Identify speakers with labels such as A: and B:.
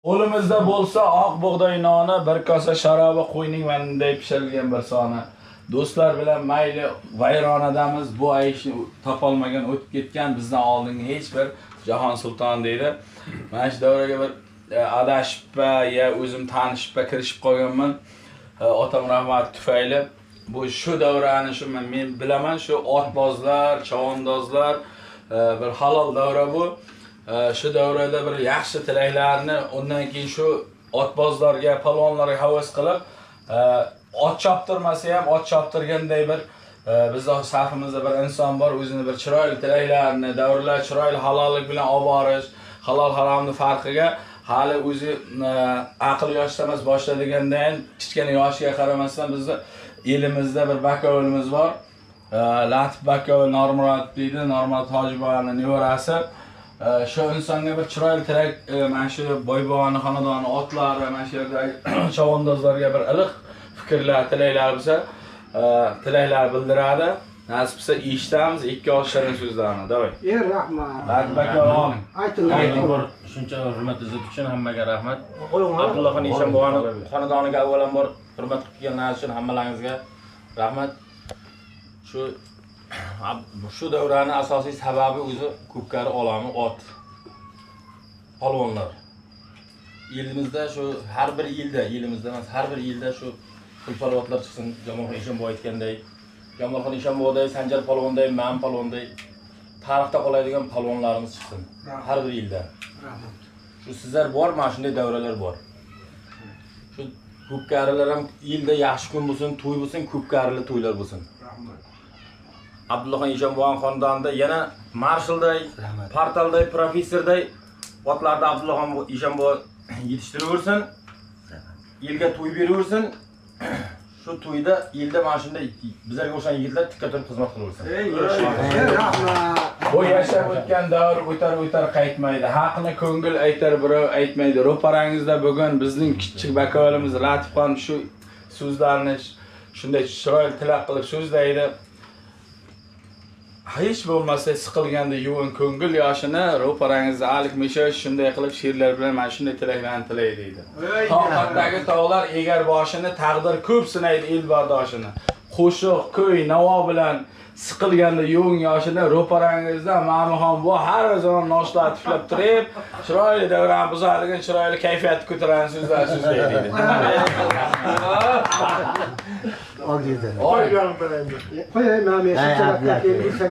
A: Qo'limizda bo'lsa oq bug'doy noni, bir kosa sharobi, qo'yning manday pishirilgan bir soni. Do'stlar bilan mayli vayronadamiz, bu ayshni topolmagan o'tib ketgan bizdan oldingi hech bir jahon sultoni deydi. Mana shu davraga bir adashibpa ya o'zim tanishibpa kirishib qolganman. Otam rahmati tufayli bu shu davrani shu men bilaman, shu otbozlar, chavandozlar bir halol davra bu. Shu davrada bir yaxshi tilaklarni, undan keyin shu otbozlarga, palvonlarga havas qilib, ot choptirmasa ham ot choptirganday bir bizni safimizda bir inson bor, o'zini bir chiroyli tilaklarni, davrlar chiroyli halollik bilan olib borish, halol haromni farqiga hali o'zi aql yoshda emas boshladigandan kichkina yoshiga qaramasdan bizni elimizda bir bakovulimiz bor. Latif Bakovul Normurod deydi, Normurod Hojiboyevning nevarasi. Shu insonga bir chiroyli tilak, mana shu boybog'ani xonadoni otlari, mana shu yerdagi chavandozlarga bir iliq fikrlar, tilaklar bo'lsa, tilaklar bildiradi. Nasib bo'lsa eshitamiz ikki og'iz shirin so'zlarni. Davay.
B: Rahmat.
A: Latif Bakovul oling.
B: Ayting.
C: Shuncha hurmat izzat uchun hammaga rahmat. Abdullaxon Eshonbog'ani xonadoniga avvalambor hurmat qilib kelganlaringiz uchun hammalaringizga rahmat. Shu davrani asosiy sababi o'zi ko'pkari olami ot, polvonlar. Elimizda shu har bir yilda, elimizda emas, har bir yilda shu pulpalvotlar chiqsin. Jamolxon Eshonboy aytganday, Jamolxon Eshonboyday, Sanjar polvonday, Man polvonday tarixda qoladigan polvonlarimiz chiqsin har bir yilda. Shu sizlar bor, mana shunday davralar bor. Shu ko'pkarilar ham yilda yaxshi kun bo'lsin, to'y bo'lsin, ko'pkarili to'ylar bo'lsin. Abdullaxon Eshonboy xonadonida yana marshalday, portalday, professorday otlarni Abdullaxon Eshonboy yetishtiraversin, elga to'y beraversin. Shu to'yda elda mana shunday bizlarga o'xshagan yigitlar tikka turib xizmat qilaversin.
B: Rahmat.
A: Bu yashab o'tgan davr o'tar o'tar qaytmaydi. Haqni ko'ngil aytar, birov aytmaydi. Ro'parangizda bugun bizning kichik bakovulimiz Latifxon shu so'zlarni shunday chiroyli tilak qilib so'zlaydi. Hech bo'lmasa siqilganda yuvin ko'ngil yoshini, ro'parangizda Alik Mishosh shunday qilib she'rlar bilan mana shunday tilaklarni tilaydi deydi. Toqatdagi tog'lar egar boshini, taqdir ko'p sinaydi el bardoshini. Qo'shiq, kuy, navo bilan siqilganda yuvin yoshini, ro'parangizda Ma'muxon bu har zamon noshlar tiflab turib, chiroyli davran buzadigan, chiroyli kayfiyatni ko'taradigan so'zlar so'zlaydi deydi.
B: Qo'yay, men shuncha.